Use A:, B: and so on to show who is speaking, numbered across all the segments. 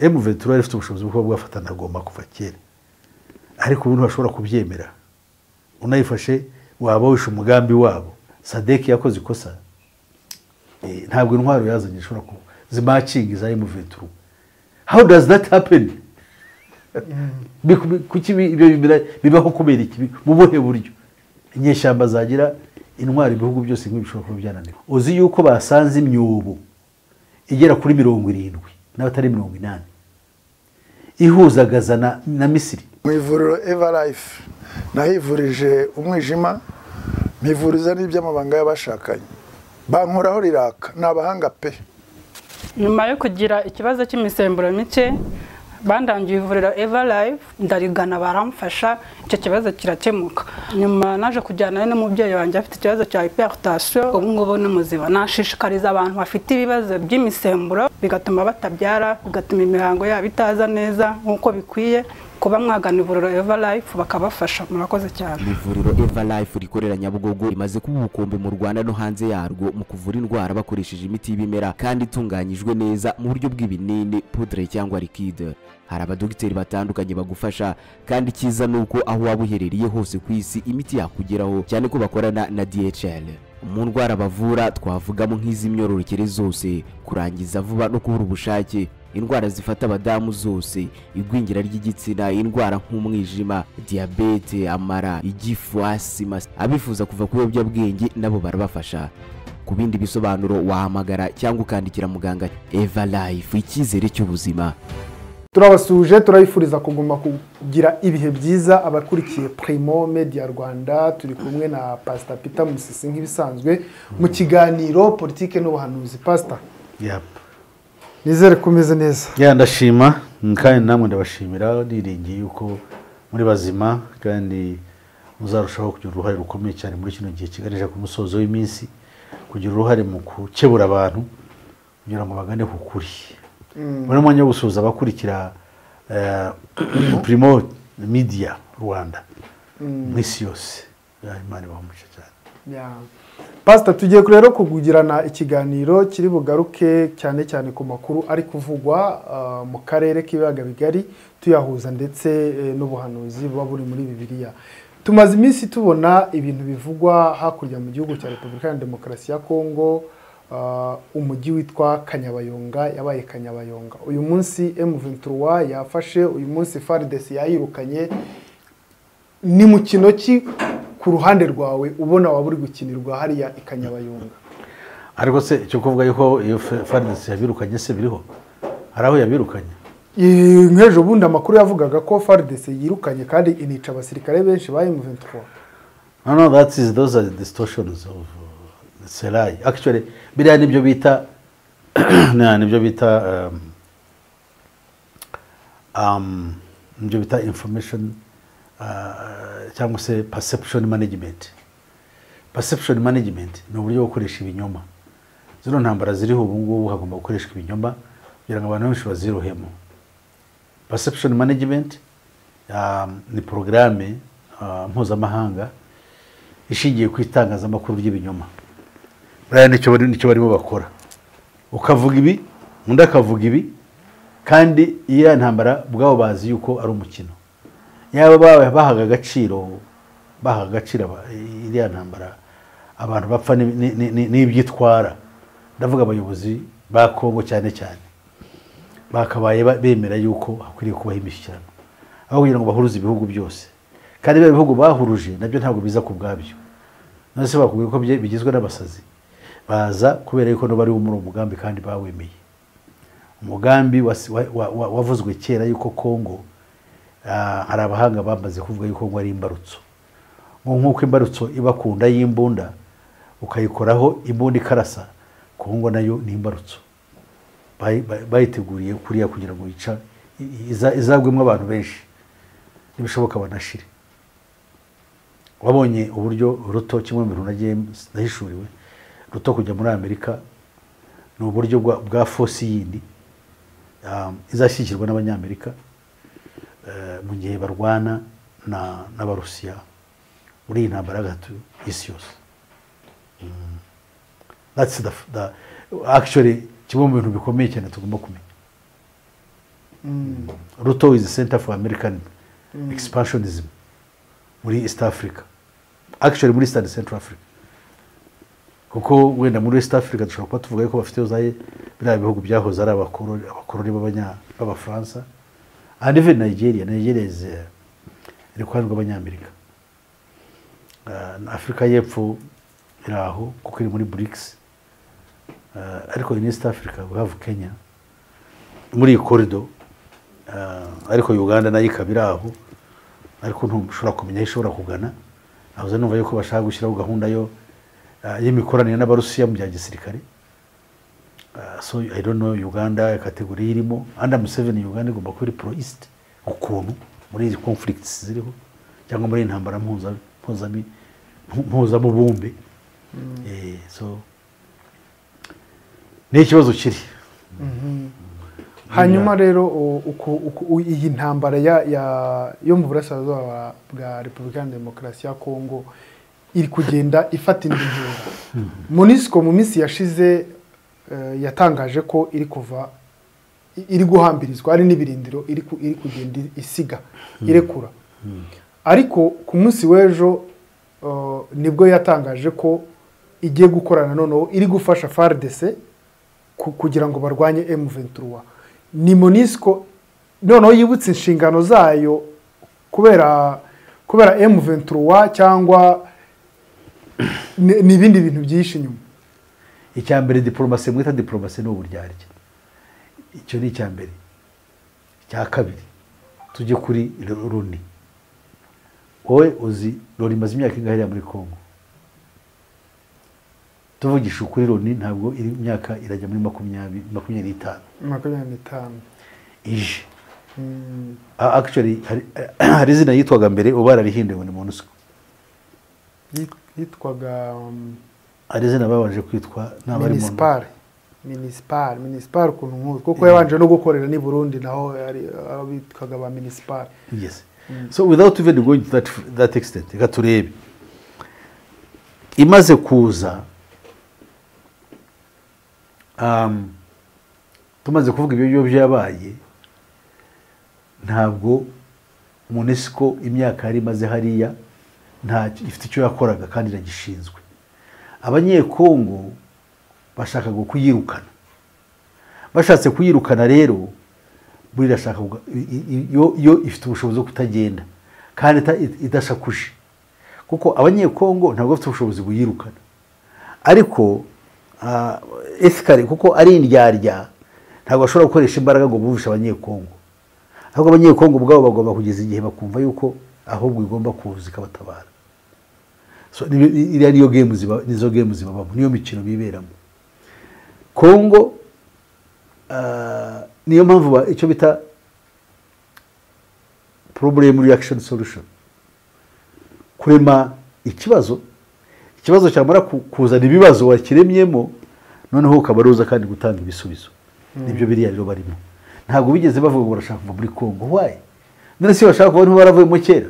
A: M23 yari ifite ubushobozi bwo kuba bwafata na Goma kuva kera, ariko ubu ntibashobora kubyemera. Unayifashe waba wishe umugambi wabo. SADC yakoze ikosa. Ntabwo intwaro yazanye ishobora ku zimatchinga za M23. How does that happen? Kuki ibyo bibaho? Kubera iki? Mu buhe buryo inyeshyamba zagira intwaro ibihugu byose nk'ibi bishobora kuba byananira? Uzi yuko basanze imyobo igera kuri 70 n'abatari 80 ihuza Gaza na Misiri?
B: Mu ivuriro Eva Life nahivurije umwijima, mpivuriza n'iby'amabanga y'abashakanye, bankoraho riraka. Ni abahanga pe.
C: Nyuma yo kugira ikibazo cy'imisemburo mike, bandangiye ivuriro Eva Life, ndarigana, baramfasha, icyo kibazo kirakemuka. Nyuma naje kujyana n'umubyeyi wanjye afite ikibazo cya hypertension, ubu ngubu ni muzima. Nashishikariza abantu bafite ibibazo by'imisemburo bigatuma batabyara, bigatuma imihango yabo itaza neza nk'uko bikwiye, kuba mwagana ivuriro Eva Life bakabafasha. Murakoze cyane.
D: Ivuriro Eva Life rikorera Nyabugogo rimaze kuba ubukombe mu Rwanda no hanze yarwo mu kuvura indwara bakoresheje imiti y'ibimera kandi itunganyijwe neza mu buryo bw'ibinini, poudre cyangwa liquide. Hari abadogiteri batandukanye bagufasha, kandi icyiza ni uko aho waba uherereye hose ku isi imiti yakugeraho, cyane ko bakorana na DHL. Mu ndwara bavura twavugamo nk'iz'imyororokere zose, kurangiza vuba no kubura ubushake, indwara zifata abadamu zose, igwingira ry'igitsina, indwara nk'umwijima, diyabete, amara, igifu, asima. Abifuza kuva ku biyobyabwenge nabo barabafasha. Ku bindi bisobanuro wahamagara cyangwa ukandikira muganga. Eva Life, icyizere cy'ubuzima.
E: Turabasuhuje, turabifuriza kuguma kugira ibihe byiza abakurikiye Primo Media Rwanda. Turi kumwe na Pastor Peter Musisi nk'ibisanzwe mu kiganiro Politike n'Ubuhanuzi. Pastor, nizere ko umeze neza.
A: Ya, ndashima kandi namwe ndabashimira. Niringiye yuko muri bazima kandi muzarushaho kugira uruhare rukomeye cyane muri kino gihe kiganisha ku musozo w'iminsi, kugira uruhare mu gukebura abantu kugira ngo bagane ku kuri. Muri mwanya wo gusuhuza abakurikira Primo Media Rwanda mu isi yose. Ya, Imana ibahe umugisha cyane.
E: Ya. Pastor, tugiye rero kugirana ikiganiro kiri bugaruke cyane cyane ku makuru ari kuvugwa mu karere k'ibiyaga bigari, tuyahuza ndetse n'ubuhanuzi buba buri muri Bibiliya. Tumaze iminsi tubona ibintu bivugwa hakurya mu gihugu cya Repubulika ya Demokarasi ya Kongo, umujyi witwa Kanyabayonga yabaye Kanyabayonga. Uyu munsi M23 yafashe, uyu munsi FARDC yayirukanye. Ni mukino ki ku ruhande rwawe ubona waba uri gukinirwa hariya i Kanyabayonga?
A: Ariko se icyo kuvuga yuko iyo FARDC yabirukanye se biriho? Hari aho yabirukanye?
E: Nk'ejo bundi amakuru yavugaga ko FARDC yirukanye kandi inica abasirikare benshi ba M23.
A: No, that is those are the distortions of Serai. Actually, biriya nibyo bita nibyo bita information cyangwa se perception management. Perception management ni uburyo bwo gukoresha ibinyoma. Zino ntambara ziriho ubu ngubu hagomba gukoreshwa ibinyoma kugira ngo abantu benshi bazirohemo. Perception management ni porogaramu mpuzamahanga ishingiye ku itangazamakuru ry'ibinyoma. Buriya nicyo barimo bakora. Ukavuga ibi, undi akavuga ibi, kandi iyo ntambara ubwabo bazi yuko ari umukino. Yaba bahaga agaciro iriya ntambara, abantu bapfa n'ibyitwara, ndavuga abayobozi ba Kongo cyane cyane, bakabaye bemera yuko hakwiriye kubaho imishyikirano aho kugira ngo bahuruze ibihugu byose. Kandi biriya bihugu bahuruje nabyo ntabwo biza ku bwabyo. None se bakubwiye ko bigizwe n'abasazi? Baza kubera yuko nabo bari muri uwo mugambi kandi bawemeye. Umugambi wavuzwe kera yuko Kongo, hari abahanga bamaze kuvuga yuko ngo ari imbarutso, ngo nk'uko imbarutso iba ku nda y'imbunda, ukayikoraho imbunda ikarasa, Kongo nayo ni imbarutso. Bayiteguriye kuriya kugira ngo yica izagwemo abantu benshi, nibishoboka banashire. Wabonye uburyo Ruto, kimwe mu bintu nagiye nahishuriwe, Ruto kujya muri Amerika ni uburyo bwa force yindi izashyigikirwa n'Abanyamerika mu gihe barwana n'Abarusiya muri iyi ntambara ya gatatu y'isi yose. That's the actually kimwe mu bintu bikomeye cyane tugomba kumenya. Ruto is the center for American expansionism muri East Africa, actually muri East and Central Africa, kuko wenda muri West Africa dushobora kuba tuvuga yuko bafite za biriya bihugu byahoze ari abakoroni b'Abafaransa, and even Nigeria. Nigeria is iri ku ruhande rw'Abanyamerika. Afurika y'Epfo iri aho kuko iri muri BRICS. Ariko in East Africa we have Kenya muri iyi corridor, ariko Uganda nayo ikaba iri aho, ariko ntushobora kumenya aho ishobora kugana. Nahoze numva yuko bashaka gushyiraho gahunda yo y'imikoranire n'Abarusiya mu bya gisirikare. So I don't know Uganda category irimo. Under Museveni, Uganda igomba kuba iri pro East ukuntu muri izi conflicts ziriho, cyangwa muri iyi ntambara mpuzamubumbe. So ni ikibazo kiri.
E: Hanyuma rero iyi ntambara yo mu burasirazuba bwa Repubulika ya Demokarasi ya Kongo iri kugenda ifata indi ntera. MONUSCO mu minsi yashize yatangaje ko iri kuva, iri guhambirizwa, ari n'ibirindiro iri kugenda isiga irekura. Ariko ku munsi w'ejo nibwo yatangaje ko igiye gukorana, noneho iri gufasha FARDC kugira ngo barwanye M23. Ni MONUSCO noneho yibutse inshingano zayo kubera M23, cyangwa ni ibindi bintu byinshi inyuma?
A: Icya mbere, diplomasi mwita diplomasi ni uburyarya. Icyo ni icya mbere. Icya kabiri, tujye kuri Loni. Wowe uzi Loni imaze imyaka ingahe hariya muri Kongo? Tuvugisha ukuri, Loni ntabwo iri imyaka irajya muri 25.
E: 25.
A: Ije. Actually hari izina yitwaga mbere, ubu bararihinduye ngo ni MONUSCO.
E: Yitwaga
A: hari izina babanje kwitwa n'abari mu
E: Minisipal ukuntu nkuzi, kuko yabanje no gukorera ni Burundi, naho ari bitwaga ba Minisipal.
A: Yes. So without even going to that extent, reka turebe imaze kuza. Tumaze kuvuga ibyo byabaye, ntabwo MONUSCO imyaka yari imaze hariya nta ifite icyo yakoraga kandi iragishinzwe. Abanyekongo bashakaga kuyirukana. Bashatse kuyirukana rero, buri irashaka yo ifite ubushobozi bwo kutagenda kandi idashakuje, kuko Abanyekongo ntabwo bafite ubushobozi buyirukana. Ariko ethically, kuko ari indyarya, ntabwo bashobora gukoresha imbaraga ngo bumvishe Abanyekongo. Ahubwo Abanyekongo ubwabo bagomba kugeza igihe bakumva yuko ahubwo igomba kuza ikabatabara. So iriya niyo game ziba, nizo game zibabamo, niyo mikino biberamo. Kongo niyo mpamvu icyo bita problem reaction solution, kurema ikibazo, ikibazo cyamara kuzana ibibazo wakiremyemo, noneho ukabaruza kandi gutanga ibisubizo. Nibyo biriya rero barimo. Ntabwo bigeze bavuga ngo barashaka kuva muri Kongo. Why? None se bashaka kuva baravuyemo kera?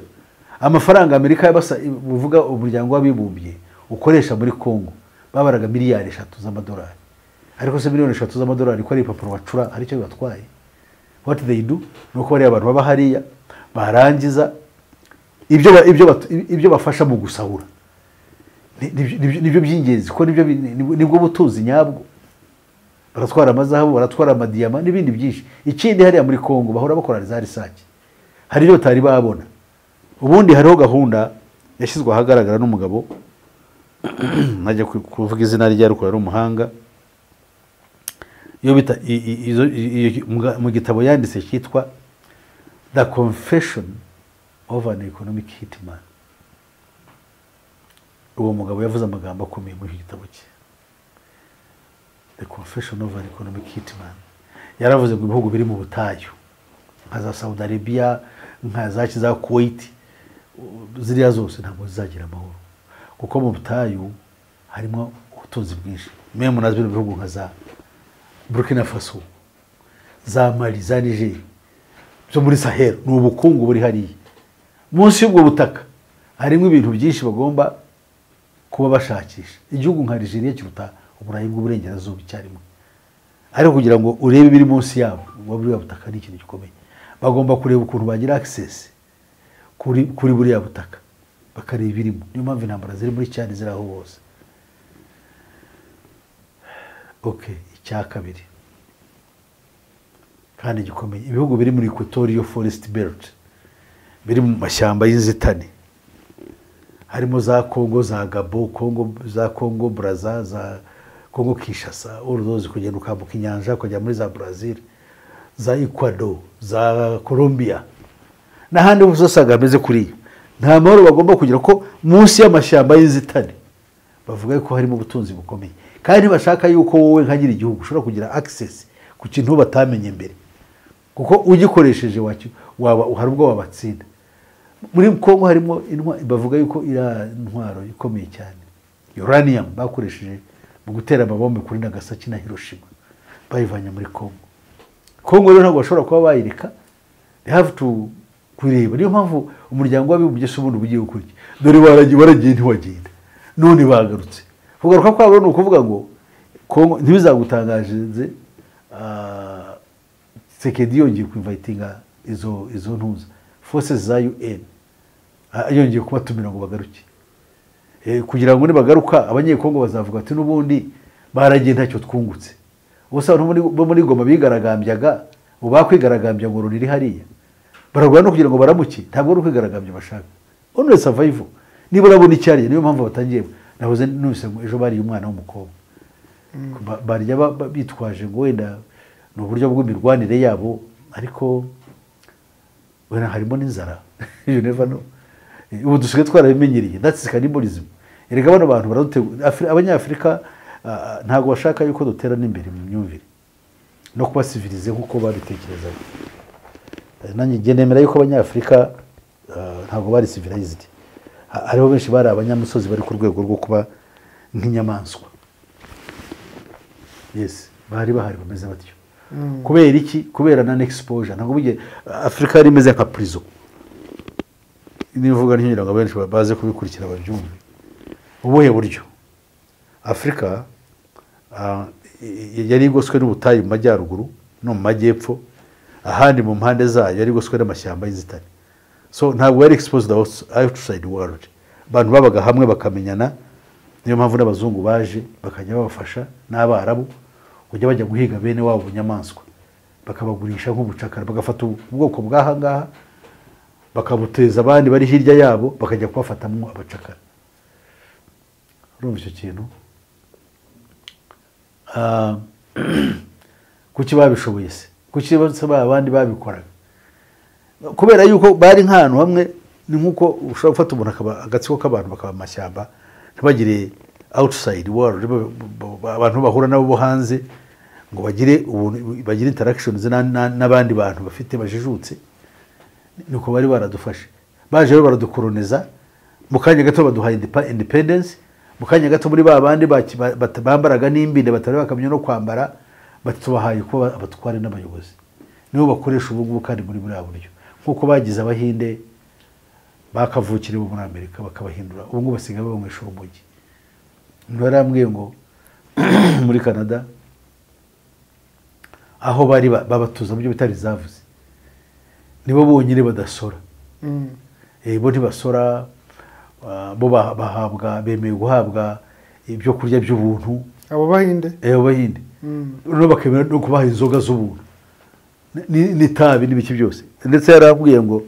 A: Amafaranga Amerika yabasa, buvuga umuryango w'abibumbye ukoresha muri Kongo, babaraga miliyari 3 z'amadolari. Ariko se miliyoni 3 z'amadolari ko ari ipapuro bacura, hari icyo bibatwaye? What they do nuko bari abantu baba hariya barangiza ibyo bafasha mu gusahura. Nibyo by'ingenzi, ko nibwo butunzi nyabwo. Baratwara amazahabu, baratwara amadiyama n'ibindi byinshi. Ikindi hariya muri Kongo bahora bakora za research, hari ibyo batari babona. Ubundi hariho gahunda yashyizwe ahagaragara n'umugabo, najya kuvuga izina rye ariko yari umuhanga, iyo bita mu gitabo yanditse cyitwa The Confession of an Economic Hitman. Uwo mugabo yavuze amagambo akomeye muri iki gitabo cye, The Confession of an Economic Hitman. Yaravuze ngo ibihugu biri mu butayu nka za Saudi Arabia, nka za Kuwait, ziriya zose ntabwo zizagira amahoro, kuko mu butayu harimo ubutunzi bwinshi. Mwe munazi bino bihugu nka za Burkina Faso, za Mali, za Niger, byo muri Sahel, ni ubukungu buri hariya. Munsi y'ubwo butaka harimo ibintu byinshi bagomba kuba bashakisha. Igihugu nka Nigeria kiruta Uburayi bw'Uburengerazuba icyarimwe. Ariko kugira ngo urebe ibiri munsi yabo wa buriya butaka ni ikintu gikomeye. Bagomba kureba ukuntu bagira access kuri buriya butaka, bakareba ibirimo. Niyo mpamvu intambara ziri muri Tchad ziri aho hose. Okay, icya kabiri kandi gikomeye, ibihugu biri muri Equatorial Forest Belt, biri mu mashyamba y'inzitane, harimo za Congo, za Gabo, Congo, za Congo Brazza, za Congo Kinshasa, all those, kugenda ukambuka inyanja ukajya muri za Brazil, za Ecuador, za Colombia n'ahandi hose usanga hameze kuriya. Nta mahoro bagomba kugira, ko munsi y'amashyamba y'inzitane bavuga ko harimo ubutunzi bukomeye, kandi bashaka yuko wowe nka nyiri igihugu ushobora kugira access ku kintu batamenye mbere, kuko ugikoresheje waba hari ubwo wabatsinda. Muri Congo harimo bavuga yuko iriya ntwaro ikomeye cyane, uranium bakoresheje mu gutera amabombe kuri Nagasaki na Hiroshima, bayivanye muri Congo. Congo rero ntabwo bashobora kuba bayireka, they have to kureba. Niyo mpamvu Umuryango w'Abibumbye se ubundi ugiye gukora iki? Dore waragiye ntiwagenda, none bagarutse. Kugaruka kwabo ni ukuvuga ngo Congo ntibizagutangaje, Tshisekedi yongeye kwinvitinga izo ntuza forces za UN, yongeye kubatumira ngo bagaruke, kugira ngo nibagaruka Abanyekongo bazavuga ati n'ubundi baragiye, ntacyo twungutse. Ubuse abantu bo muri Goma bigaragambyaga, ubu bakwigaragambya ngo ruri hariya bararwana no kugira ngo baramuke? Ntabwo ari ukwigaragambya bashaka, only survival, niba urabona icyariye. Niyo mpamvu batangiye. Nahoze numvise ngo ejo bariye umwana w'umukobwa. Barya bitwaje ngo wenda ni uburyo bw'imirwanire yabo, ariko wenda harimo n'inzara, you never know. Ubu dusigaye twarabimenyereye, that's cannibalism. Erega bano bantu baradutegura. Abanyafurika ntabwo bashaka yuko dutera n'imbere mu myumvire no kuba civilisé nk'uko babitekerezaga. Nanjye njye nemera yuko Abanyafurika ntabwo bari civilized. Hariho benshi bari abanyamusozi, bari ku rwego rwo kuba nk'inyamaswa. Yes, bari bahari bameze batyo. Kubera iki? Kubera na exposure. Ntabwo bugiye Afurika yari imeze nka prison. Nivuga ntigira ngo abenshi baze kubikurikira babyumve. Ubuhe buryo? Afurika yari igoswe n'ubutayu mu majyaruguru no mu majyepfo, ahandi mu mpande zayo yari igoswe n'amashyamba y'inzitane. So ntabwo yari exposed outside world. Abantu babaga hamwe bakamenyana. Niyo mpamvu n'abazungu baje bakajya babafasha, n'Abarabu, kujya bajya guhiga bene wabo bunyamaswa bakabagurisha nk'ubucakara, bagafata ubwoko bw'aha ngaha bakabuteza abandi bari hirya yabo, bakajya kubafatamo abacakara. Urumva icyo kintu? Kuki babishoboye se? Kuki se abandi babikoraga? Kubera yuko bari nk'ahantu hamwe. Ni nk'uko ushobora gufata umuntu akaba agatsiko k'abantu bakaba mu mashyamba, ntibagire outside world, abantu bahura nabo bo hanze ngo bagire ubuntu, bagire interactions n'abandi bantu bafite bajijutse. Nuko bari baradufashe, baje rero baradukoloniza. Mu kanya gato baduha independence. Mu kanya gato muri ba bandi bambaraga n'imbinde, batari bakamenya no kwambara, bati tubahaye kuba abatware n'abayobozi. Nibo bakoresha ubu ngubu, kandi muri buriya buryo, nk'uko bagize Abahinde bakavukira bo muri Amerika bakabahindura, ubu ngubu basigaye banywesha urumogi. Umuntu yarambwiye ngo muri Canada aho bari babatuza mu byo bita reserves, nibo bonyine badasora. Bo ntibasora, bo bahabwa, bemewe guhabwa ibyo kurya by'ubuntu.
E: Abo Bahinde?
A: Abo Bahinde. Noneho bakemera no kubaha inzoga z'ubuntu n'itabi n'ibiki byose. Ndetse yarambwiye ngo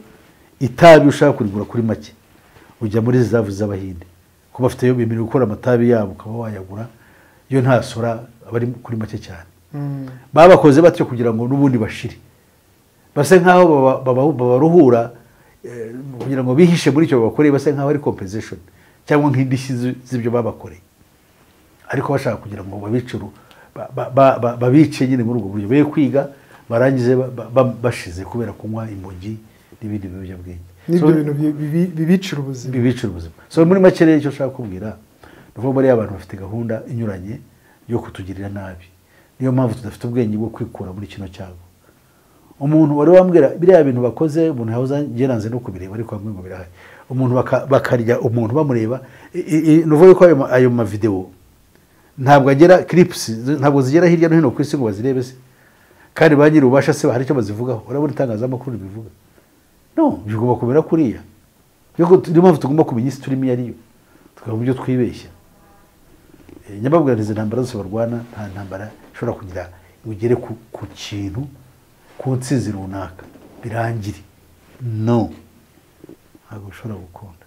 A: itabi ushaka kurigura kuri make ujya muri reserve z'Abahinde, kuko bafite bemerewe gukora amatabi yabo, ukaba wayagura, yo ntasora, aba ari kuri make cyane. Babakoze batyo kugira ngo n'ubundi bashire, base nk'aho babaruhura, kugira ngo bihishe muri icyo babakoreye, base nk'aho ari compensation cyangwa nk'indishyi z'ibyo babakoreye, ariko bashaka kugira ngo babice babice nyine muri ubwo buryo, be kwiga barangize bashize kubera kunywa imogi n'ibindi biyobyabwenge.
E: N'ibyo bintu bibicira ubuzima.
A: Bibicira ubuzima. So muri make rero icyo nshaka kubwira ni ukuvuga bariya abantu bafite gahunda inyuranye yo kutugirira nabi. Niyo mpamvu tudafite ubwenge bwo kwikura muri kino cyago. Umuntu wari wambwira biriya bintu bakoze, umuntu yahoze ngeranze no kubireba, ariko bamwe ngo birahari, umuntu bakarya umuntu bamureba. Ni ukuvuga ko ayo mavideo Ntabwo agera clips, ntabwo zigera hirya no hino ku isi ngo bazirebe se. Kandi ba nyiri ububasha se hari icyo bazivugaho? Urabona itangazamakuru ribivuga? No, bigomba kumera kuriya. Niyo mpamvu tugomba kumenya isi turimo iyo ariyo, tukaba ibyo twibeshya. Nyamabwira izi ntambara zose barwana, nta ntambara ishobora kugira ngo ugere ku kintu, ku ntsinzi runaka birangire. No, ntabwo ushobora gukunda.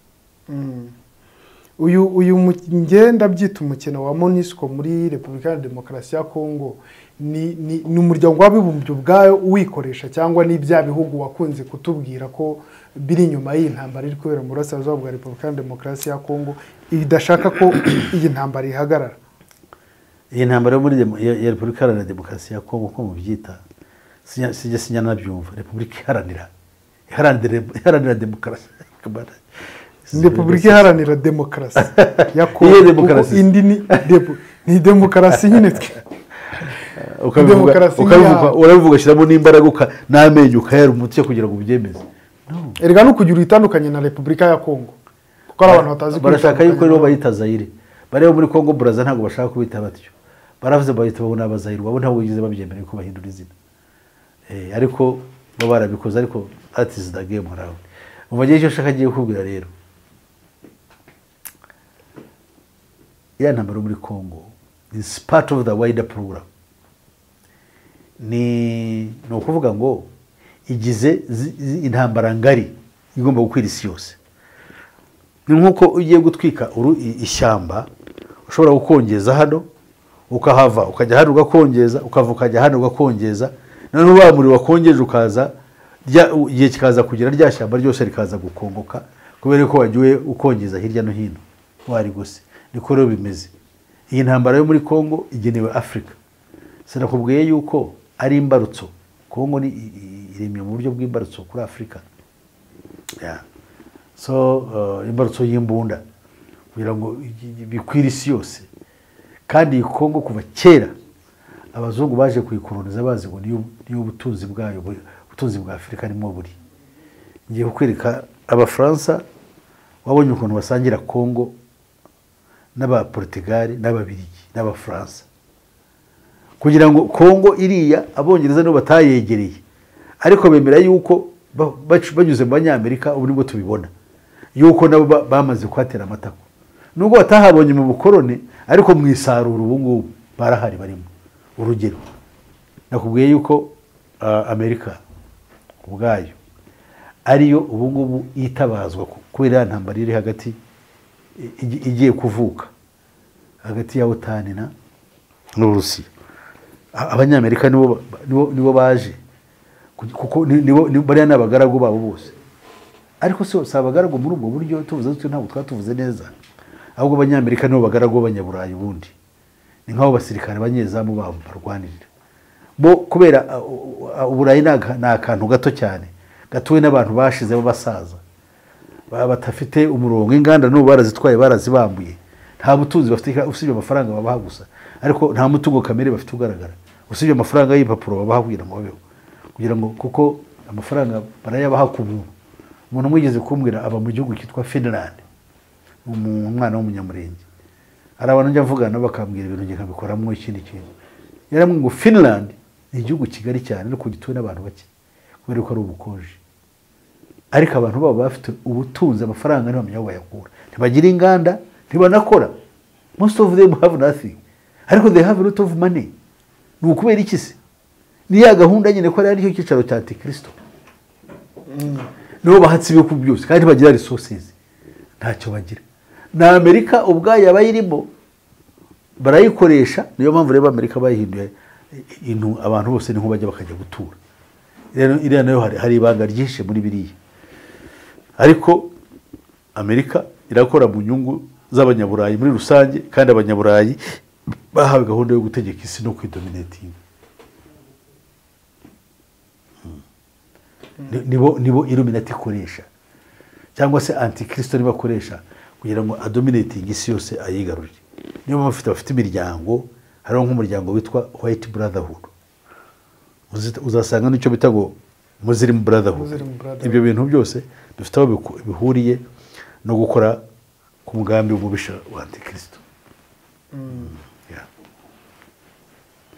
E: Uyu ngenda byita umukino wa MONUSCO muri Repubulika ya Demokarasi ya Kongo, ni umuryango w'abibumbye ubwayo uwikoresha, cyangwa ni bya bihugu wakunze kutubwira ko biri inyuma y'iyi ntambara iri kubera mu burasirazuba bwa Repubulika ya Demokarasi ya Kongo, idashaka ko iyi ntambara ihagarara?
A: Iyi ntambara yo muri ya Repubulika Iharanira Demokarasi ya Kongo, uko mubyita sijya sinyanabyumva. Repubulika iharanira demokarasi.
E: Repubulika Iharanira Demokarasi ya Kongo.
A: Iyihe demokarasi?
E: Kuko indi ni demokarasi nyine twe.
A: Ukabivuga,
E: Demokarasi
A: ukabivuga, urabivuga, shyiramo n'imbaraga n'amenyo ukayara umutwe kugira ngo ubyemeze. No.
E: Erega no kugira itandukanye na Repubulika ya Kongo, kuko hari abantu batazi
A: Barashaka yuko rero
E: kwitandukanya.
A: bayita Zaire. Bareba muri Kongo Brazza ntabwo bashaka kubita batyo. Baravuze bayita bo n'Abazayire, bo ntabwo bigeze babyemera yuko bahindura izina. Ariko bo barabikoze, ariko that is the game around. Umva icyo nshaka agiye kukubwira rero. Ya ntambara yo muri Kongo is part of the wider program. Ni ukuvuga ngo igize intambara ngari igomba gukwira isi yose. Ni nkuko ugiye gutwika ishyamba, ushobora gukongeza hano ukahava ukajya hano ugakongeza, ukava ukajya hano ugakongeza, noneho wa muriro wakongeje ukaza igihe kikaza kugera rya shyamba ryose rikaza gukongoka kubera ko wagiye ukongeza hirya no hino warigose. Niko rero bimeze. Iyi ntambara yo muri Kongo igenewe Afrika. Sinakubwiye yuko ari imbarutso. Kongo ni iremye mu buryo bw'imbarutso kuri Afrika. Yeah. So imbarutso y'imbunda kugira ngo bikwire isi yose. Kandi iyi Kongo kuva kera abazungu baje kuyikoloniza bazi ngo niyo ubutunzi bwayo, ubutunzi bwa Afrika arimo buri. Ngiye kukwereka Abafaransa wabonye ukuntu basangira Kongo n'aba Portugal n'Ababiligi n'Abafaransa, kugira ngo Kongo iriya Abongereza nibo batayegereye, ariko bemera yuko banyuze mu Banyamerika, ubu nibwo tubibona yuko nabo bamaze kuhatera amatako, nubwo batahabonye mu bukoroni, ariko mu isarura ubu ngubu barahari barimo. Urugero nakubwiye yuko Amerika ubwayo ariyo ubu ngubu yitabazwa kubera ya ntambara iri hagati igiye kuvuka hagati ya OTAN na n'Uburusiya. Abanyamerika nibo baje kuko nibo bariya ni abagaragu babo bose. Ariko si abagaragu muri ubwo buryo tuvuze dutyo, ntabwo twatuvuze neza, ahubwo Abanyamerika nibo bagaragu b'Abanyaburayi. Ubundi ni nk'abo basirikare abanyezamu babo barwanirira bo, kubera Uburayi ni akantu gato cyane gatuwe n'abantu bashize b'abasaza badafite umurongo. Inganda n'ubu barazitwaye, barazibambuye, nta butunzi bafite usibye amafaranga babaha gusa, ariko nta mutungo kamere bafite ugaragara usibye amafaranga y'impapuro babaha kugira ngo babeho, kugira ngo kuko amafaranga barayabaha ku buntu. Umuntu umwe kumbwira aba mu gihugu cyitwa Finland, umwana w'umunyamurenge, hari abantu njya mvugana bakambwira ibintu njye nkabikoramo ikindi kintu. Yarambwiye ngo Finland ni igihugu kigari cyane ariko gituwe n'abantu bake kubera ko ari ubukonje, ariko abantu babo bafite ubutunzi, amafaranga ntibamenya aho bayakura, ntibagira inganda, ntibanakora, most of them have nothing, ariko they have a lot of money. Ni ukubera iki se? Ni ya gahunda nyine ko ari aricyo cyicaro cya Antikristo, nibo bahatse ibihugu byose kandi bagira resources, ntacyo bagira. Na Amerika ubwayo abayirimo barayikoresha, niyo mpamvu rero Amerika bayihinduye intu abantu bose niho bajya bakajya gutura. Rero iriya nayo hari ibanga ryinshi muri biriya, ariko Amerika irakora mu nyungu z'Abanyaburayi muri rusange, kandi Abanyaburayi bahawe gahunda yo gutegeka isi no kwidominatinga. Nibo Illuminati ikoresha, cyangwa se Antikristo nibo akoresha kugira ngo adominatinge isi yose ayigarurire. Niyo mpamvu bafite imiryango, hariho nk'umuryango witwa White Brotherhood, uzasanga n'icyo bita ngo Muslim Brotherhood.
E: Muslim Brotherhood.
A: Ibyo bintu byose bifite aho bihuriye no gukora ku mugambi w'umubisha wa Antikristo. Yeah.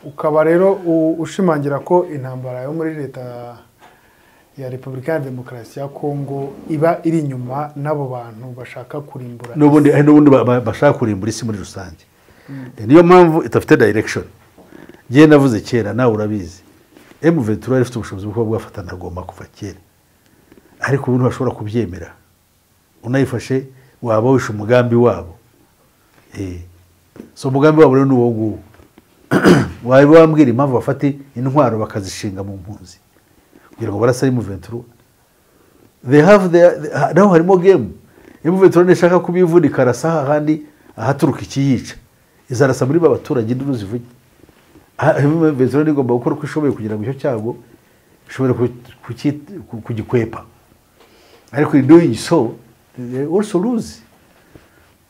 E: Ukaba rero ushimangira ko intambara yo muri leta ya Repubulika ya Demokarasi ya Kongo iba iri inyuma n'abo bantu bashaka kurimbura
A: n'ubundi bashaka kurimbura isi muri rusange. Niyo mpamvu idafite direction. Ngiye navuze kera nawe urabizi, M23 ifite ubushobozi bwo kuba bwafatana Goma kuva kera, ariko ubu ntibashobora kubyemera. Unayifashe waba wishe umugambi wabo. So umugambi wabo rero ni uwo nguwo. Waba wambwira impamvu bafata intwaro bakazishinga mu mpunzi kugira ngo barasa M23? They have their, naho harimo game. M23 nishaka kubivunika arasa ahandi ahaturuka ikiyica, izarasa muri ba baturage induru zivuge. M23 igomba gukora uko ishoboye kugira ngo icyo cyago ishobore kugikwepa, ariko in doing so they also lose.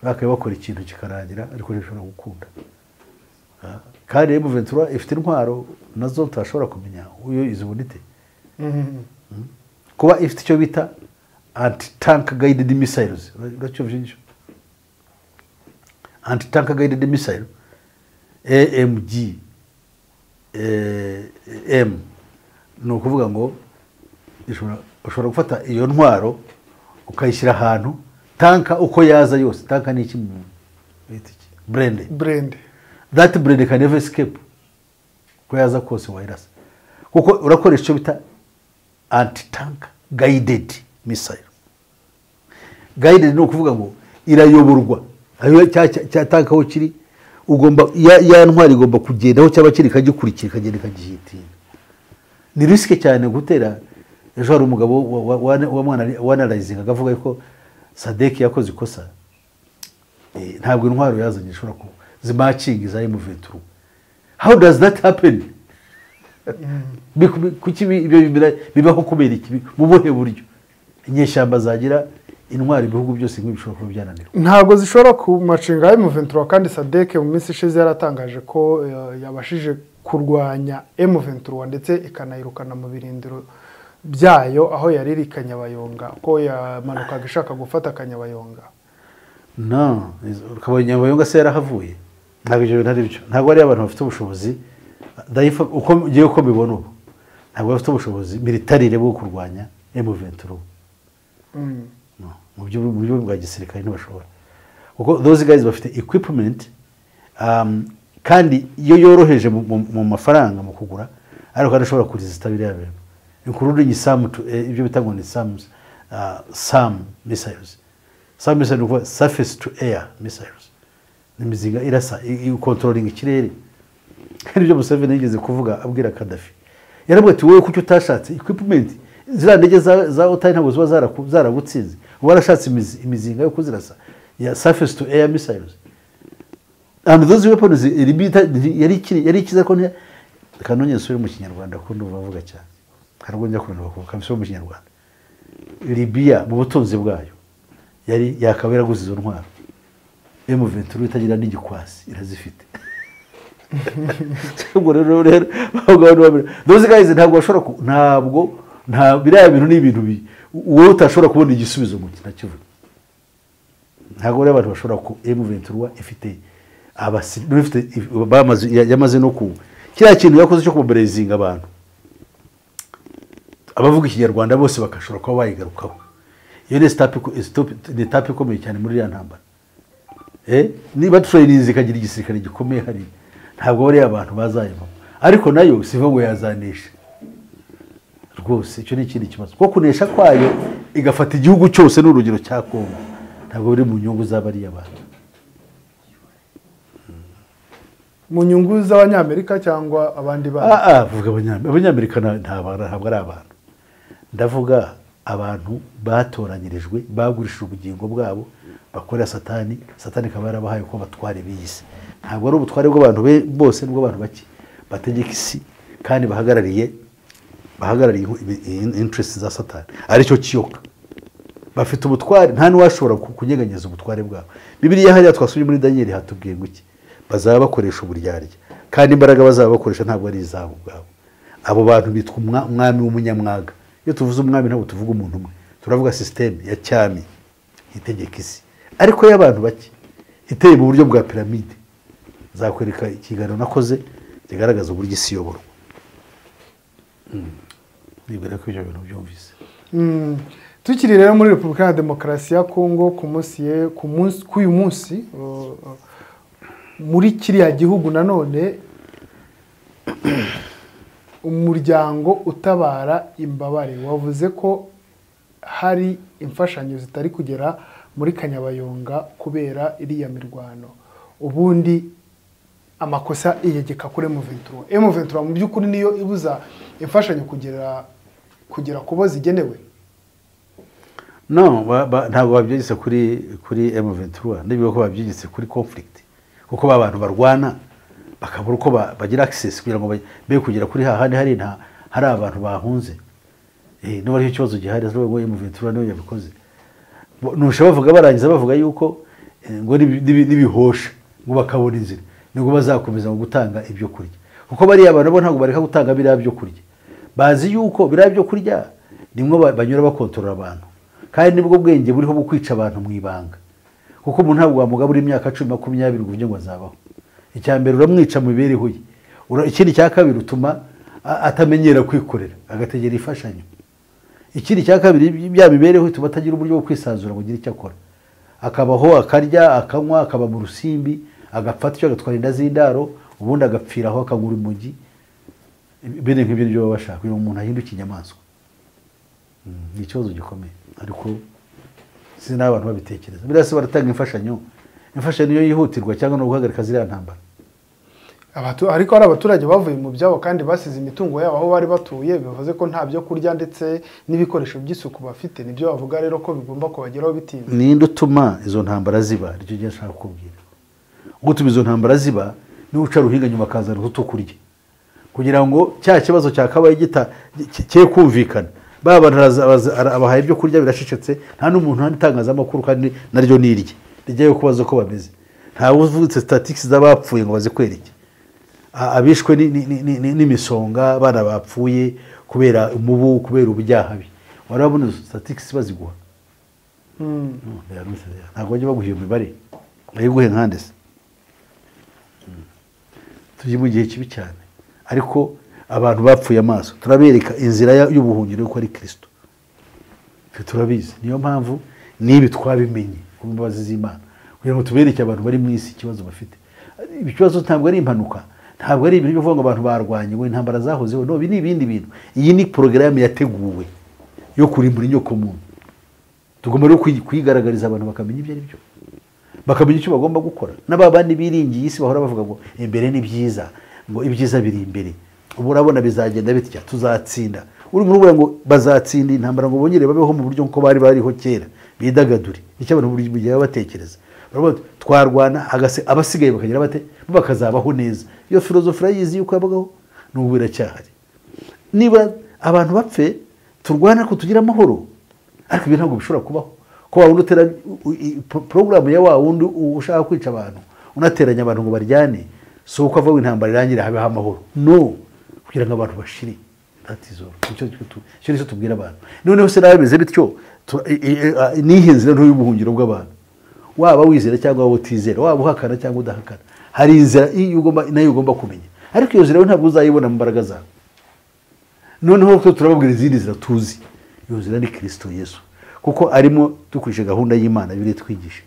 A: Bakaba bakora ikintu kikarangira ariko ntibishobora gukunda. Kandi M23 ifite intwaro nazo tutashobora kumenya uyo izibonite. Kuba ifite icyo bita anti-tank guided missiles, uracyumva icyo anti-tank guided missile AMG M, ni ukuvuga ngo ushobora gufata iyo ntwaro ukayishyira ahantu tanka uko yaza yose. Tanka ni iki bita iki? Brende. That brand can never escape. Uko yaza kose wayirasa, kuko urakoresha icyo bita anti-tank guided missile. Guided ni ukuvuga ngo irayoborwa ayo cya tanka aho kiri, ugomba ya ntwari igomba kugenda aho cyaba kiri ikagikurikira ikagenda ikagihitinga. Ni risque cyane gutera. Ejo hari umugabo wanarayizinga akavuga ko Sadek yakoze ikosa. Ntabwo intwaro yazanye ishobora ku zimacinga za M23. How does that happen? Kuki ibyo bibaho kubera iki? Mu buhe buryo inyeshyamba zagira intwaro ibihugu byose nk'ibishobora kuba byananirwa?
E: Ntabwo zishobora kumacinga M23, kandi Sadek mu minsi ishize yaratangaje ko yabashije kurwanya M23 ndetse ikanayirukana mu birindiro byayo aho yari iri Kanyabayonga, ko yamanukaga ishaka gufata Kanyabayonga.
A: No, Kanyabayonga se yarahavuye. Ntabwo ibyo bintu ari byo. Ntabwo ari abantu bafite ubushobozi, uko ngiye uko mbibona ubu, ntabwo bafite ubushobozi militarire bwo kurwanya M23. No, mu buryo bwa gisirikare ntibashobora, kuko those guys bafite equipment, kandi iyo yoroheje mu mafaranga mu kugura, ariko kandi ashobora kuresista biriya bintu, including SAM, ibyo bita ngo ni SAM missiles. SAM missiles ni ukuvuga surface to air missiles, ni imizinga irasa controlling ikirere. Kandi ibyo Museveni yigeze kuvuga abwira Gaddafi, yarabwiye ati wowe kuki utashatse equipment, ziriya ndege za OTAN ntabwo ziba zaragutsinze, warashatse imizinga yo kuzirasa ya surface to air missiles. And those weapons yari ikiza ko kanonye nsubire mu Kinyarwanda ko ndumva bavuga cyane, hari ubwo njya kunanirwa kuvuga nsubire mu Kinyarwanda. Libya mu butunzi bwayo yari yakaba yaraguze izo ntwaro, M23 itagira n'igikwasi irazifite. Ubwo rero those guys ntabwo bashobora, ntabwo nta biriya bintu ni ibintu wowe utashobora kubona igisubizo mu kinakivuga. Ntabwo rero abantu bashobora ku M23 ifite yamaze no ku kiriya kintu yakoze cyo kumobilizinga abantu abavuga Ikinyarwanda bose bakashobora kuba bayigarukaho. Iyo ni step ikomeye cyane muri iriya ntambara. Niba training ikagira igisirikare gikomeye hari, ntabwo bari abantu bazayivamo, ariko nayo siva ngo yazanisha rwose. Icyo ni ikindi kibazo, kuko kunesha kwayo igafata igihugu cyose n'urugero cya Kongo ntabwo biri mu nyungu z'abariya bantu,
E: mu nyungu z'Abanyamerika cyangwa abandi bantu.
A: Vuga Abanyamerika ntabwo ari abantu, ndavuga abantu batoranyirijwe bagurishije ubugingo bwabo bakorera Satani. Satani ikaba yarabahaye uko batwara ibiyisi. Ntabwo ari ubutware bw'abantu bose, n'ubw'abantu bake bategeka isi kandi bahagarariye interest za Satani, aricyo kiyoka. Bafite ubutware, nta n'uwashobora kunyeganyeza ubutware bwabo. Bibiliya hariya twasubye muri Daniel hatubwiye ngo iki? Bazaba bakoresha uburyarya, kandi imbaraga bazaba bakoresha ntabwo ari izabo ubwabo. Abo bantu bitwa umwami w'umunyamwaga. Iyo tuvuze umwami ntabwo tuvuga umuntu umwe, turavuga system ya cyami itegeka isi, ariko y'abantu bake, iteye mu buryo bwa piramide. Nzakwereka ikiganiro nakoze Zigaragaza uburyo isi iyoborwa. Nibwira ko ibyo bintu byumvise.
E: Tukiri rero muri Repubulika ya Demokarasi ya Kongo, ku uyu munsi muri kiriya gihugu nanone umuryango utabara imbabare wavuze ko hari imfashanyo zitari kugera muri Kanyabayonga kubera iriya mirwano. Ubundi amakosa iyegeka kuri M23. M23 mu by'ukuri niyo ibuza imfashanyo kugera kubo zigenewe.
A: No, ntabwo babyigise kuri M23, nibwo ko babyigise kuri conflict, kuko abantu barwana bakabura uko bagira access kugira ngo be kugera kuri hahandi hari abantu bahunze. No bari ikibazo gihari ngo M23 niyo yabikoze. Nusha bavuga barangiza bavuga yuko ngo nibihosha ngo bakabona inzira nibwo bazakomeza mu gutanga ibyo kurya, kuko bari abantu bo ntabwo bareka gutanga biriya byo kurya. Bazi yuko biriya byo kurya nimwo banyura bakontorora abantu, kandi nibwo bwenge buriho bwo kwica abantu mu ibanga, kuko umuntu ntabwo wamugabura imyaka 10 20 ngo uvuge ngo azabaho. Icya mbere uramwica mu mibereho ye, ikindi cya kabiri utuma atamenyera kwikorera agategera ifashanyo, ikindi cya kabiri bya mibereho ituma atagira uburyo bwo kwisanzura ngo agire icyo akora, akabaho akarya akanywa akaba mu rusimbi, agapfa atyo agatwara inda z'indaro, ubundi agapfiraho akagura umugi. Bene nk'ibyo nibyo baba bashaka, kugira ngo umuntu ahinduke inyamaswa. Ni ikibazo gikomeye, ariko sinzi n'abantu babitekereza. Biriya se baratanga imfashanyo, imfashanyo yihutirwa cyangwa no guhagarika ziriya ntambara.
E: Ariko hari abaturage bavuye mu byabo kandi basize imitungo yabo aho bari batuye, bivuze ko nta byo kurya ndetse n'ibikoresho by'isuku bafite. Nibyo bavuga rero ko bigomba kubageraho bitinze.
A: Ninde utuma izo ntambara ziba? Nicyo gihe nshaka kukubwira. Gutuma izo ntambara ziba ni uca ruhinga nyuma akazana utu kurya, kugira ngo cya kibazo cyakabaye gita cye kumvikana. Ba bantu abahaye ibyo kurya birashecetse, nta n'umuntu ntangazamakuru kandi naryo nirye rijyayo kubaza uko bameze. Nta uvutse statistics z'abapfuye ngo bazikwereke. Abishwe n'imisonga, abana bapfuye kubera umubu, kubera ubujyahabi, warabona statistics baziguha. Ntabwo bajya baguha iyo mibare, bayiguhe nkande se. Turi mu gihe kibi cyane, ariko abantu bapfuye amaso turabereka inzira y'ubuhungiro ko ari Kristo. Turabizi, niyo mpamvu nibi twabimenye ku mbabazi z'Imana, kugira ngo tubereke abantu bari mu isi ikibazo bafite. Ikibazo ntabwo ari impanuka, ntabwo ari ibintu byo kuvuga ngo abantu barwanye ngo intambara zahozeho. No, ibi ni ibindi bintu. Iyi ni porogaramu yateguwe yo kurimbura inyoko muntu. Tugomba rero kuyigaragariza abantu bakamenya ibyo ari byo, bakamenya icyo bagomba gukora. N'ababandi biringiye isi bahora bavuga ngo imbere ni byiza, ngo ibyiza biri imbere, ubu urabona bizagenda bitya, tuzatsinda. Uri muri ngo bazatsinda intambara ngo bongere babeho mu buryo nko bari bariho kera, bidagadure. Icyo abantu buri gihe batekereza, twarwana abasigaye bakagira bate, bakazabaho neza. Iyo filozofi yizi yuko yabagaho n'ubu iracyahari. Niba abantu bapfe turwana ko tugira amahoro, ariko ibi ntabwo bishobora kubaho. Ko wa wundi utera porogaramu ya wa wundi ushaka kwica abantu, unateranya abantu ngo baryane, si uko avuga intambara irangira habeho amahoro. No, kugira ngo abantu bashire. That is all. Icyo nicyo tubwira abantu. Noneho se nawe bimeze bityo, nihe nzira nto y'ubuhungiro bw'abantu? Waba wizera cyangwa waba utizera, waba uhakana cyangwa udahakana, hari inzira nayo ugomba kumenya. Ariko iyo nzira ntabwo uzayibona mu mbaraga zawe. Noneho twe turababwira izindi nzira tuzi. Iyo nzira ni Kristo Yesu, kuko arimo dukurikije gahunda y'Imana biri twigisha.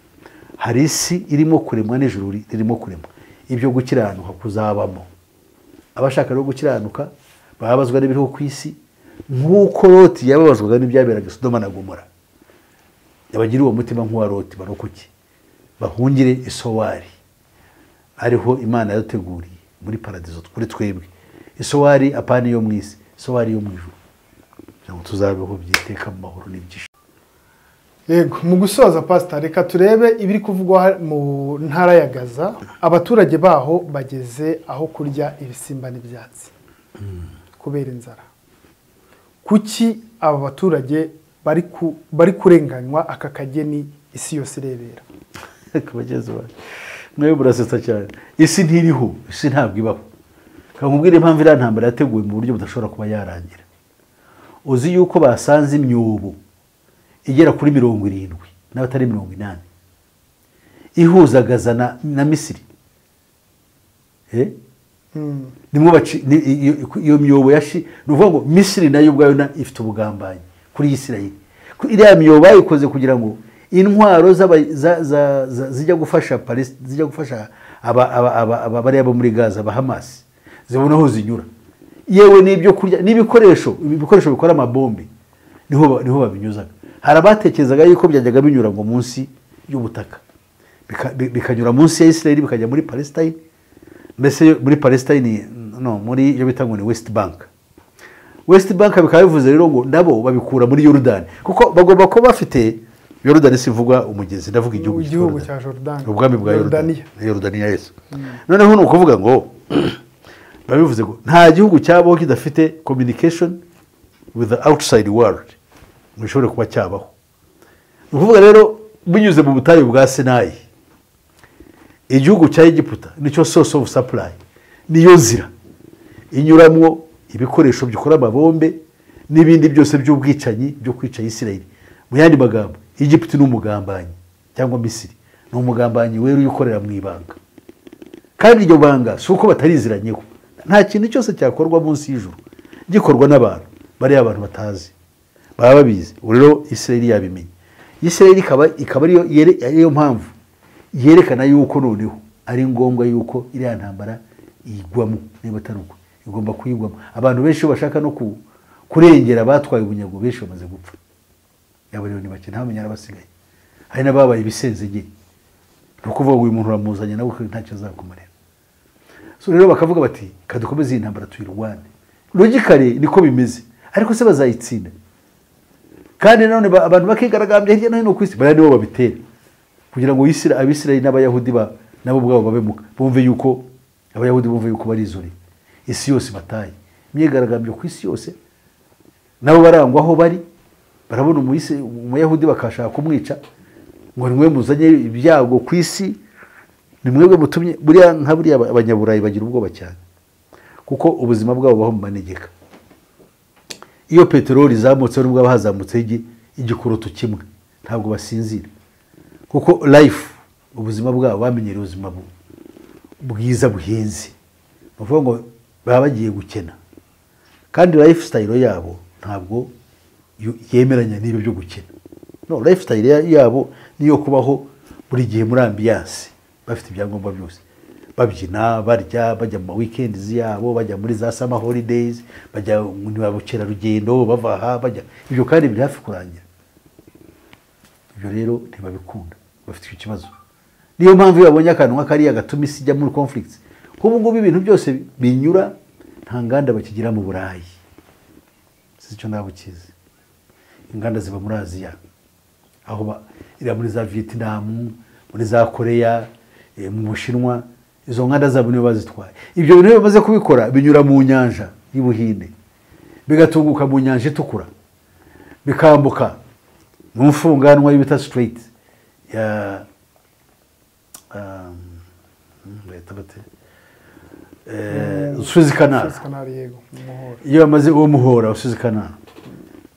A: Hari isi irimo kuremwa n'ijuru ririmo kuremwa, ibyo gukiranuka kuzabamo. Abashaka rero gukiranuka babazwa n'ibiriho ku isi, nk'uko Loti yababazwaga n'ibyaberaga Sodoma na Gomora. Abagira uwo mutima nk'uwa Loti barokoke, bahungire isowari ariho Imana yaduteguriye muri paradizo kuri twebwe. Isowari apana yo mu isi, isowari yo mu ijuru, kugira ngo tuzabeho byiteka mu mahoro n'ibyishimo.
E: Yego, mu gusoza Pastor, reka turebe ibiri kuvugwa mu ntara ya Gaza. Abaturage baho bageze aho kurya ibisimba n'ibyatsi kubera inzara. Kuki aba baturage bari kurenganywa aka kageni isi yose irebera?
A: Kubageza mwe burasetsa cyane. Isi ntiriho, isi ntabwo ibaho. Kamubwire impamvu iriya ntambara yateguwe mu buryo budashobora kuba yarangira. Uzi yuko basanze imyobo igera kuri 70 n'abatari 80 ihuza Gaza na Misiri. Nimwo iyo myobo yashi, ni ukuvuga ngo Misiri nayo ubwayo ifite ubugambanyi kuri Isirayeli. Iriya myobo bayikoze kugira ngo intwaro zijya gufasha Palestine, zijya gufasha aba bariya bo muri Gaza ba Hamas, zibona aho zinyura. Yewe n'ibyo kurya n'ibikoresho, ibikoresho bikora amabombe niho babinyuzaga. Hari abatekerezaga yuko byajyaga binyura ngo munsi y'ubutaka, bikanyura munsi ya Israel bikajya muri Palestine, mbese muri Palestine no muri iyo bita ngo ni West Bank. West Bank bikaba bivuze rero ngo nabo babikura muri Jordan, kuko bagomba kuba bafite Jordan, sivuga umugezi, ndavuga igihugu
E: cya Jordan,
A: ubwami bwa Jordania, Jordania yesu. Noneho ni ukuvuga ngo babivuze ngo nta gihugu cyabaho kidafite communication with the outside world ngo gishobore kuba cyabaho. Ni ukuvuga rero binyuze mu butayu bwa Sinayi, igihugu cya Egiputa nicyo source of supply, niyo nzira inyuramwo ibikoresho bikora amabombe n'ibindi byose by'ubwicanyi byo kwica Isirayeli. Mu yandi magambo, Egiputa ni umugambanyi, cyangwa Misiri ni umugambanyi weruye ukorera mu ibanga. Kandi iryo banga si uko batariziranyeho, nta kintu cyose cyakorwa munsi y'ijuru gikorwa n'abantu bariya abantu batazi baba babizi. Ubu rero Isirayeli yabimenye, Isirayeli ikaba ariyo mpamvu yerekana yuko noneho ari ngombwa yuko iriya ntambara igwamo, niba atari uko igomba kuyigwamo. Abantu benshi bashaka no kurengera batwaye ubunyago, benshi bamaze gupfa, yaba rero ni bake, nta abasigaye. Hari n'ababaye ibisenzegeri, ni ukuvuga ngo uyu muntu uramuzanye nawe ntacyo azakumarira. So rero bakavuga bati kadukomeze iyi ntambara tuyirwane. Logically niko bimeze, ariko se bazayitsinda? Kandi none abantu bakigaragambya hirya no hino ku isi, bariya nibo babitera kugira ngo Abisirayeli n'Abayahudi nabo ubwabo babemuka, bumve yuko Abayahudi bumve yuko barizore, isi yose bataye. Imyigaragambyo ku isi yose, nabo barangwa aho bari, barabona Umuyahudi bakashaka kumwica ngo nimwe muzanye ibyago ku isi, ni mwebwe mutumye. Buriya nka buriya Abanyaburayi bagira ubwoba cyane, kuko ubuzima bwabo baho mu manegeka. Iyo peteroli izamutse nubwo haba hazamutse igikoroto kimwe, ntabwo basinzira, kuko life, ubuzima bwabo bamenyereye ubuzima bwiza buhenze. Ni ukuvuga ngo baba bagiye gukena, kandi lifestyle yabo ntabwo yemeranya n'ibyo byo gukena. No, lifestyle yabo niyo kubaho buri gihe muri ambiance, bafite ibyangombwa byose, babyina, barya, bajya mu weekends yabo, bajya muri za summer holidays, bajya mu bukerarugendo, bava aha bajya ibyo, kandi biri hafi kurangira. Ibyo rero ntibabikunda, bafite icyo kibazo. Niyo mpamvu iyo babonye akantu nk'akariya gatuma isi ijya muri conflicts, nk'ubu ngubu ibintu byose binyura, nta nganda bakigira mu Burayi, si cyo ntabwo ukizi. Inganda ziba muri Aziya, aho iriya muri za Vietnam, muri za Korea, mu Bushinwa, izo nganda zabo nibo bazitwaye. Ibyo bintu iyo bamaze kubikora binyura mu nyanja y'Ubuhinde, bigatunguka mu nyanja itukura, bikambuka mu mfunganwa y'ibita Strait ya bayita bate? Suez Canal.
E: Suez Canal, yego, umuhora.
A: Iyo bamaze uwo muhora wa Suez Canal,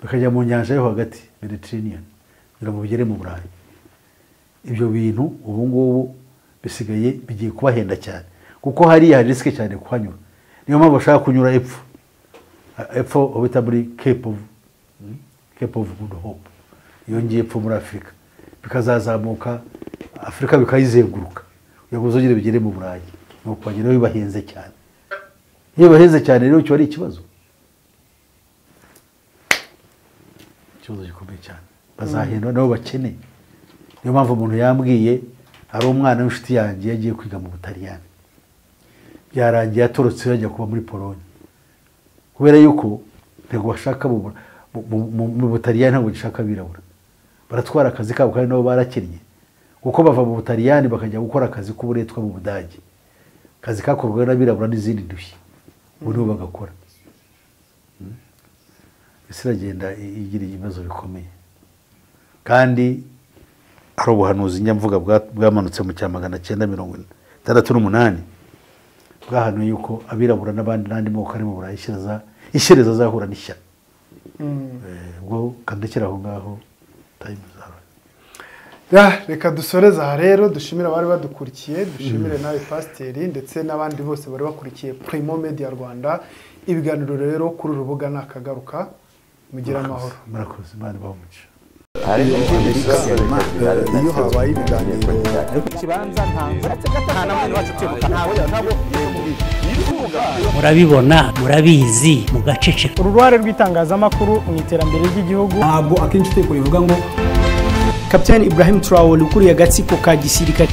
A: bakajya mu nyanja yo hagati Mediterranean, kugira ngo bigere mu Burayi. Ibyo bintu ubu ngubu bisigaye bigiye kubahenda cyane, kuko hariya hari risque cyane kuhanyura. Niyo mpamvu bashaka kunyura epfo, epfo aho bita muri Cape of Good Hope, iyo ngiye epfo muri Afurika, bikazazamuka Afurika bikayizenguruka kugira ngo bizongere bigere mu Burayi. Ni ukubageraho bibahenze cyane. Iyo bibahenze cyane rero kiba ari ikibazo, ikibazo gikomeye cyane. Bazahendwa nabo bakeneye. Niyo mpamvu umuntu yambwiye, hari umwana w'inshuti yanjye yagiye kwiga mu Butaliyani, byarangiye atorotse yajya kuba muri Polonye, kubera yuko ntabwo bashaka mu Butaliyani, ntabwo gishaka abirabura, baratwara akazi kabo kandi nabo barakennye, kuko bava mu Butaliyani bakajya gukora akazi k'uburetwa mu Budage, akazi kakorwaga n'abirabura n'izindi ndushyi, ubu nibo bagakora. Isi iragenda igira ibibazo bikomeye, kandi hari ubuhanuzi nyamvuga bwamanutse mu cya 968, bwahanuye yuko abirabura n'abandi n'andi moko ari mu Burayi ishyereza azahura n'ishyano. Ubwo kandekera aho ngaho, time zaro.
E: Ya, reka dusoreze aha rero, dushimire abari badukurikiye, dushimire nawe pasiteri ndetse n'abandi bose bari bakurikiye Primo Media Rwanda. Ibiganiro rero kuri uru rubuga nakagaruka, mugire amahoro.
A: Murakoze, Imana ibahe umugisha.
B: Iyo habaye ibiganiro
F: Murabibona, murabizi, mugaceceka.
G: Uruhare rw'itangazamakuru mu iterambere ry'igihugu.
H: Ntabwo akenshi itegeko rivuga ngo Kapiteni Ibrahim Traore ukuriye agatsiko ka gisirikare.